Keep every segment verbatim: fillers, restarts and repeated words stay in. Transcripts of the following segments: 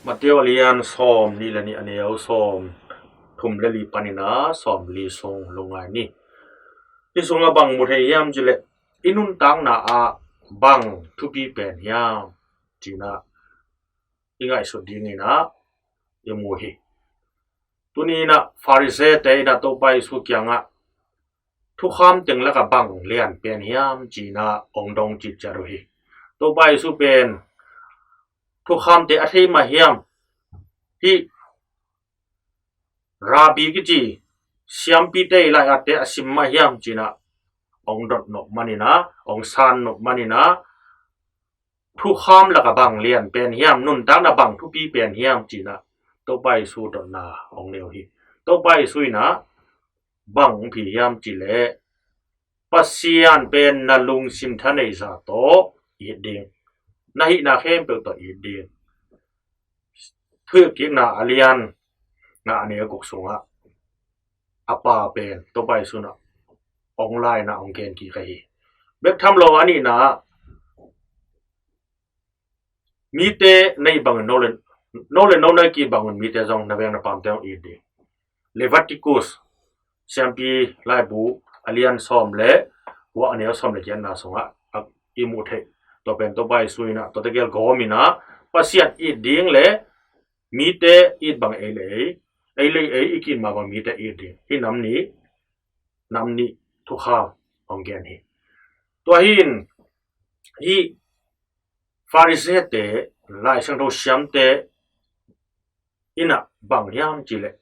Mattheu a lian sawm nih le nih, a neu sawm thum le li panin a sawm li sung lungngai ni. Hih sungah bang mu thei hiam cih leh, i nuntakna ah bang thupi pen hiam cih in ah i ngaihsut dingin ah i mu hi. Tuni in ah Pharisee-te in ah Topa Jesu kiangah thukham teng lakah bang lian pen hiam cih in ah hong dong citciat uh hi. Topa Jesu pen thukhamte a thei mah hiam? Hih Rabbi kici siampite' lai-atte a sim mah hiam cih in ah hong dot nop manin ah, hong san nop manin ah, thukham lakah bang lian pen hiam, nuntakna bang thupi pen hiam cih in ah Topa Jesu dotna hong nei uh hi. Topa Jesu in ah bang hong phi hiam cih leh, Pasian pen na lungsim thaneihsa tawh it ding, na hihna khempeuh tawh it ding. Thuhilhkikna a lian nga, a neu guk sungah a pa pen Topa Jesu in ah hong la in ah hong gen kik ahi hi. Bek tham lo, a nihna ah mite na it bangin no le, no le no na ki bangun mite zong na veng na pamte hong it ding. Leviticus siampi laibu a lian sawm le kua, a neu sawm le giatna sungah i mu thei. Tua pen Topa Jesu in ah tuate gel gawm in ah Pasian it ding le mite it bang ei le ei, ei le ei i ki-it mah bang mite it ding. Hih nam nih, nam nih thukham hong gen hi. Tua hi in hih Pharisee-te, Lai Siangtho siamte in ah bang hiam cih leh,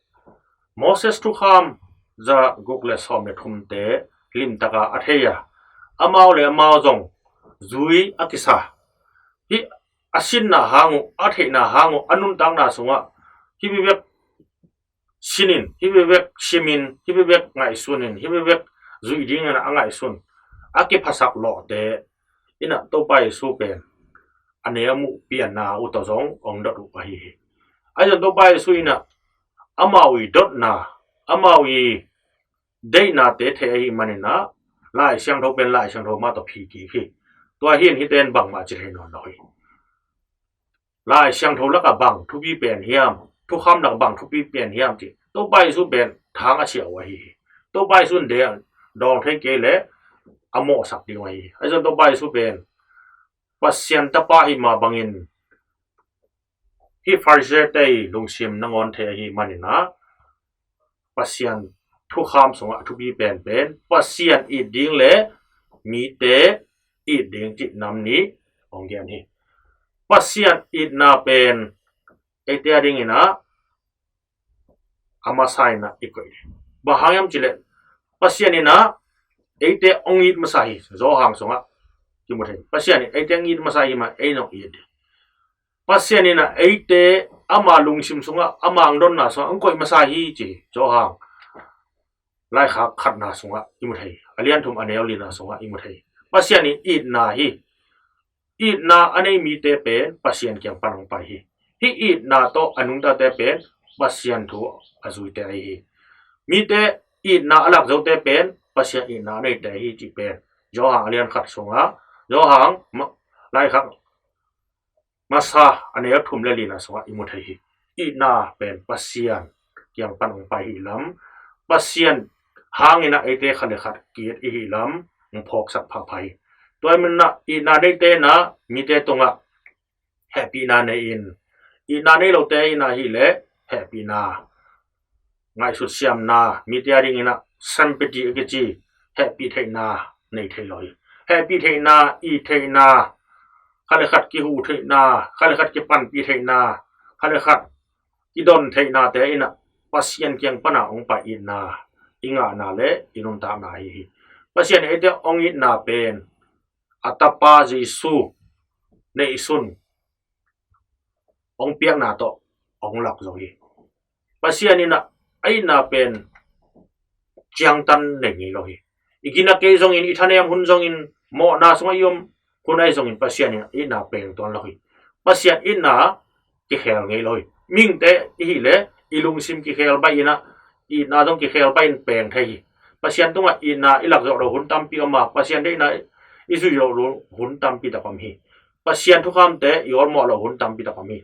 Moses thukham za guk le sawm le thumte limtaka a thei a, amau le amau zong zui a kisa. Hih a sinna hang uh, a theihna hang uh, a nuntakna sungah hih bibek sinin, hih bibek simin, hih bibek ngaihsunin, hih bibek zuih dingin a ngaihsun, a kiphasak lawhte in ah Topa Jesu pen a neu muh pianna uh tawh zong hong dot uh ahi hi. Ahi zong Topa Jesu in ah amau i dotna, amau i deihnate thei ahih manin ah Lai Siangtho pen Lai Siangtho mah tawh phi kik hi. Tua hi in hihte in bangmah ci thei nawn lo hi. Lai Siangtho lakah bang thupi pen hiam, thukham lakah bang thupi pen hiam cih Topa Jesu pen thang a siah uh ahi hi. Topa Jesu in deng dawng thei kei leh a mawhsak ding uh ahi hi. Ahi zong Topa Jesu pen Pasian Tapa ahih mah bangin hih Pharisee-te' lungsim nangawn thei ahih manin ah Pasian thukham sungah a thupi penpen Pasian it ding le mite it ding cih nam nih hong gen hi. Pasian itna pen eite a dingin ah a masa in ah i koih hi. Bang hang hiam cih leh Pasian in ah eite hong it masa hi. Johan sungah kimu thei. Pasian in eite hong it masa hi mah, ei in hong it hi. Pasian in ah eite ama lungsim sungah, ama hong donna sungah hong koih masa hi ci Johan laikhak khatna sungah i mu thei. A lian thum a neu lina sungah i mu thei. Pasian in itna hi. Itna a nei mite pen Pasian kiang pan hong pai hi. Hih itna tawh a nungtate pen Pasian thu a zuite ahi hi. Mite itna a lak zote pen Pasian itna a neite ahi hi cih pen Johan a lian khat sungah, Johan ma-, laikhak masa a neu thum le lina sungah i mu thei hi. Itna pen Pasian kiang pan hong pai hi lam, Pasian hangin ah eite khat le khat ki-it i hi lam hong phawksak phapha hi. Tua ahih manin ah itna neite in ah mite tungah hehpihna nei in, itna nei lote in ah ahih leh hehpihna, ngaihsut siamna, mite a dingin ah sympathy a kici hehpih theihna nei thei lo hi. Hehpih theihna, it theihna, khat le khat kihuh theihna, khat le khat kipanpih theihna, khat le khat kidon theihnate in ah Pasian kiang pan a hong pai itna i ngahna le i nuntakna ahi hi. Pasian in eite hong itna pen a Tapa Jesu neihsun hong piakna tawh hong lak zo hi. Pasian in ah a itna pen ciangtan nei ngei lo hi. I gina kei zongin, i thanem hun zongin, mawhna sungah i om hun ahi zongin Pasian in ah itna peng tuan lo hi. Pasian itna kikhel ngei lo hi. Mihingte i hih leh i lungsim kikhel baih in ah, itna zong kikhel baih in peng thei hi. Pasian tungah itna i lak zawh loh hun tampi om a, Pasian deihna i zuih zawh loh hun tampi tak om hi. Pasian thukhamte i awlmawh loh hun tampi tak om hi.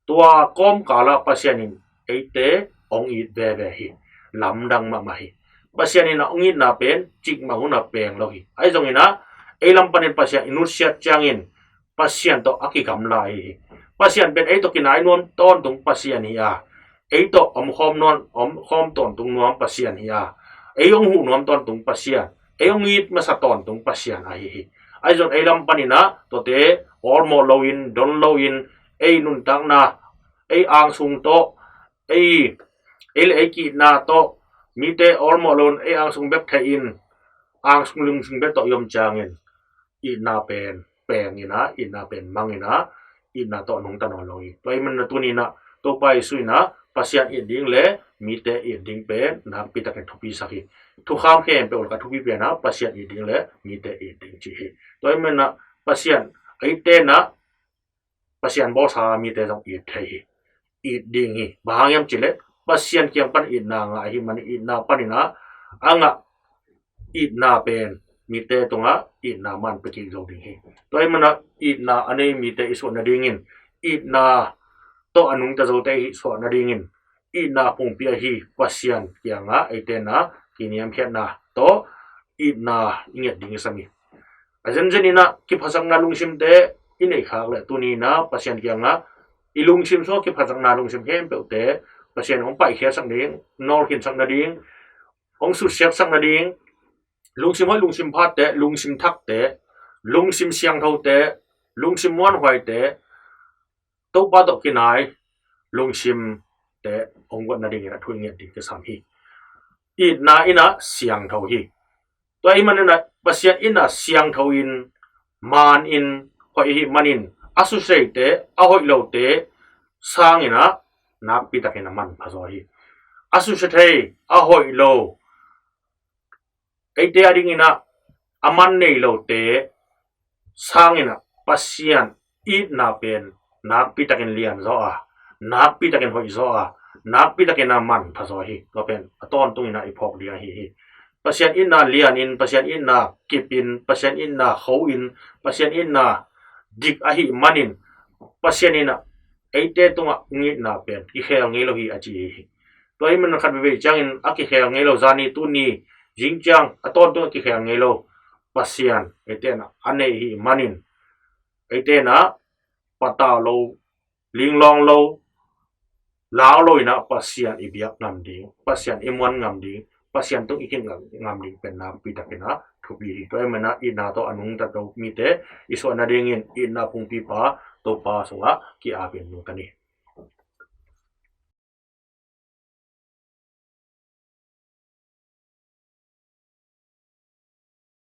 Tua kawmkalah Pasian in eite hong it veve hi. Lamdang mahmah hi. Pasian in a hong itna pen cikmah hun a peng lo hi. Ahi zongin ah ei lam panin Pasian i nutsiat ciangin Pasian tawh a kigamla ahi hi. Pasian pen ei tawh kinai nuam tawntung Pasian hi a, ei tawh om khawm nuam, om khawm tawntung nuam Pasian hi a, ei hong huh nuam tawntung Pasian, ei hong it masa tawntung Pasian ahi hi. Ahi zong ei lam panin ah tuate awlmawh loin, don loin, ei nuntakna, ei angsung tawh, ei, ei le ei ki-itna tawh, mite awlmawh loin ei angsung bek theihin, angsung lungsung bek tawh i om ciangin itna pen pengin ah, itna pen mangin ah, itna tawh nungta nawn lo hi. Tua ahih manin ah tuni-in ah Topa Jesu in ah Pasian it ding le mite it ding pen nakpi takin thupi sak hi. Thukham khempeuh lak a thupi pen ah Pasian it ding le mite it ding ci hi. Tua ahih manin ah Pasian, eite in ah Pasian bawlsa mite zong it thei hi. It ding hi. Bang hang hiam cih leh Pasian kiang pan itna ngah ahih manin, itna panin ah a ngah itna pen mite tungah itna man pia kik zo ding hi. Tua ahih manin ah itna a nei mite i suah nadingin, itna tawh a nungta zote i suah nadingin, itna pumpi ahi Pasian kiangah eite in ah kiniamkhiatna tawh itna i nget ding i sam hi. A zenzen in ah kiphatsakna lungsimte i neih khak leh tuni-in ah Pasian kiangah i lungsim sungah kiphatsakna lungsim khempeuhte Pasian hong paihkhiatsak ding, nawlkhinsak nading, hong suksiatsak nading, lungsim hoih, lungsim phatte, lungsim thakte, lungsim siangthote, lungsim muanhuaite, Topa tawh kinai lungsimte hong guat nadingin a thu i nget ding kisam hi. Itna in ah siangtho hi. Tua ahih manin ah Pasian in ah siangtho in, man in, hoih ahih manin a susia theite, a hoih lote sangin ah nakpi takin a manpha zaw hi. A susia thei, a hoih lo, eite adingin ah a man nei lote sangin ah Pasian itna pen nakpi takin lian zaw a, nakpi takin hoih zaw a, nakpi takin a manpha zaw hi. Tua pen a tawntungin ah i phawk ding ahi hi. Pasian itna lianin, Pasian itna kipin, Pasian itna khoin, Pasian itna dik ahih manin Pasian in ah eite tungah hong itna pen kikhel ngei lo hi a ci hi. Tua ahih manin khat veivei ciangin a kikhel ngei lo, zani, tuni, zing ciang a tawntung a kikhel ngei lo Pasian eite in ah a neih ahih manin eite in ah patau lo, linglawng lo, lau lo in ah Pasian i biak ngam ding, Pasian i muan ngam ding, Pasian tung i kingak ngam ding pen nakpi takin ah thupi hi. Tua ahih manin ah itna tawh a nungta zo mite i suah nadingin itna pumpipa Topa sungah ki-apin nungta ni.